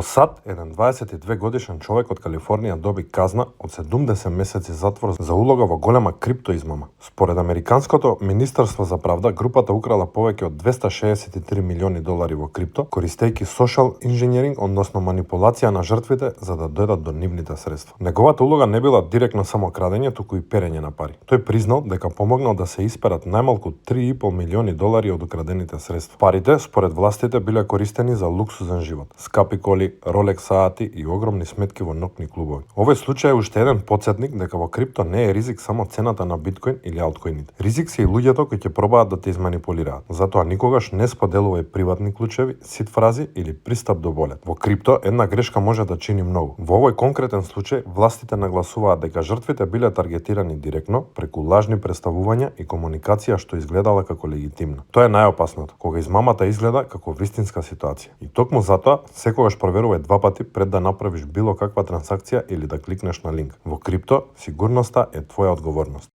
Во САД, еден 22 годишен човек од Калифорнија доби казна од 70 месеци затвор за улога во голема криптоизмама. Според Американското Министерство за правда, групата украла повеќе од 263 милиони долари во крипто, користејќи social engineering, односно манипулација на жртвите за да дојдат до нивните средства. Неговата улога не била директно само крадење, туку и перење на пари. Тој признал дека помогнал да се исперат најмалку 3,5 милиони долари од украдените средства. Парите, според властите, биле користени за луксузен живот, скапи коли, Rolex саати и огромни сметки во ноќни клубови. Овој случај е уште еден потсетник дека во крипто не е ризик само цената на биткоин или алткоините. Ризик се и луѓето кои ќе пробаат да те изманипулираат. Затоа никогаш не споделувај приватни клучеви, сит фрази или пристап до болет. Во крипто една грешка може да чини многу. Во овој конкретен случај властите нагласуваат дека жртвите биле таргетирани директно преку лажни представувања и комуникација што изгледала како легитимна. Тоа е најопасното, кога измамата изгледа како вистинска ситуација. И токму затоа секогаш проверувај два пати пред да направиш било каква трансакција или да кликнеш на линк. Во крипто, сигурноста е твоја одговорност.